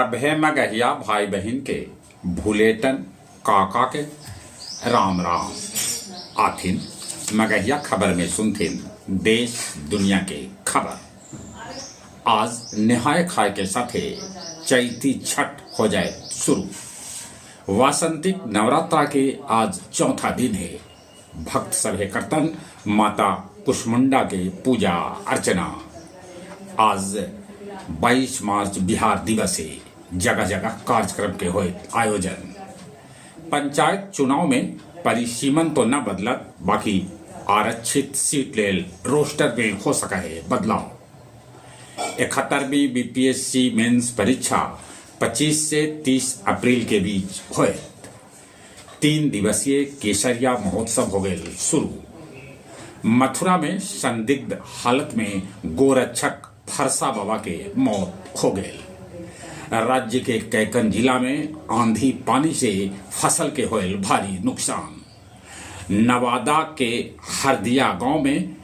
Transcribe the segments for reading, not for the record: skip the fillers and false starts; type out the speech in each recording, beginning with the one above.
सभे मगहिया भाई बहिन के भुलेटन काका के राम राम। आथिन मगहिया खबर में सुनथिन देश दुनिया के खबर। आज नेहाय खाय के साथे चैती छठ हो जाए शुरू। वासंतिक नवरात्रा के आज चौथा दिन है। भक्त सभे करतन माता कुष्मांडा के पूजा अर्चना। आज 22 मार्च बिहार दिवस है। जगह जगह कार्यक्रम के होए आयोजन। पंचायत चुनाव में परिसीमन तो न बदलत, बाकी आरक्षित सीट लेल रोस्टर में हो सका है बदलाव। 71वीं बीपीएससी मेंस परीक्षा 25 से 30 अप्रैल के बीच होए। 3 दिवसीय केसरिया महोत्सव हो गए शुरू। मथुरा में संदिग्ध हालत में गोरक्षक फरसा बाबा के मौत हो गए। राज्य के कैकन जिला में आंधी पानी से फसल के होयल भारी नुकसान। नवादा के हरदिया गांव में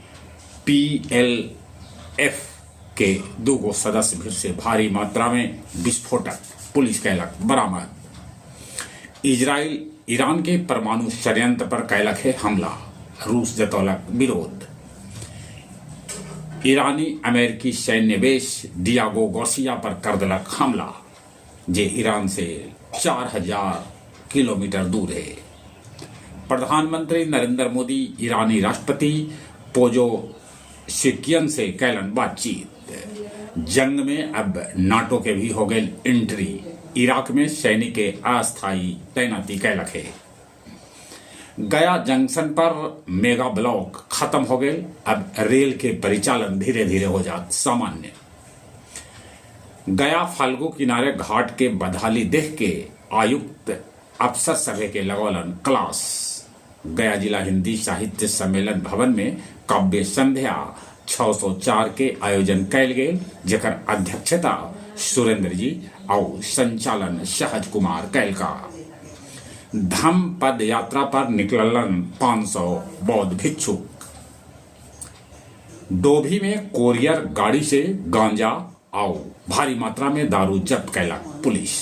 पीएलएफ के 2 सदस्य फिर से भारी मात्रा में विस्फोटक पुलिस कैलक बरामद। इजराइल ईरान के परमाणु षड्यंत्र पर कैलक है हमला, रूस जतौलक विरोध। ईरानी अमेरिकी सैन्य बेस डियागो गार्सिया पर कर दिलक हमला, जे ईरान से 4000 किलोमीटर दूर है। प्रधानमंत्री नरेंद्र मोदी ईरानी राष्ट्रपति पोजोशिकियन से कैलन बातचीत। जंग में अब नाटो के भी हो गए एंट्री। इराक में सैनिक के अस्थायी तैनाती कैलक है। गया जंक्शन पर मेगा ब्लॉक खत्म हो गए, अब रेल के परिचालन धीरे धीरे हो जात सामान्य। गया फाल्गु किनारे घाट के बदहाली देख के आयुक्त अफसर सभा के लगौलन क्लास। गया जिला हिंदी साहित्य सम्मेलन भवन में काव्य संध्या 604 के आयोजन कैल गेल, जेकर अध्यक्षता सुरेंद्र जी और संचालन सहज कुमार कैल का। धम्म पद यात्रा पर निकललन 500 बौद्ध भिक्षुक। डोभी में कोरियर गाड़ी से गांजा आओ भारी मात्रा में दारू जब्त कैलक पुलिस।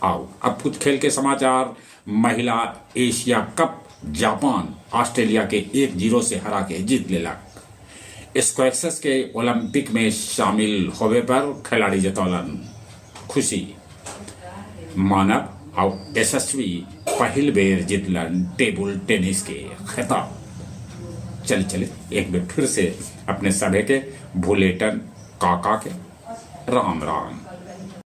आओ अब कुछ खेल के समाचार। महिला एशिया कप जापान ऑस्ट्रेलिया के 1-0 से हरा के जीत लेलक। स्क्वैश के ओलंपिक में शामिल होवे पर खिलाड़ी जतौलन खुशी। मानव और यशस्वी पहिल बेर जीतलन टेबल टेनिस के खिताब। चले चले एक बेर फिर से अपने सभे के भुलेटन काका के राम राम।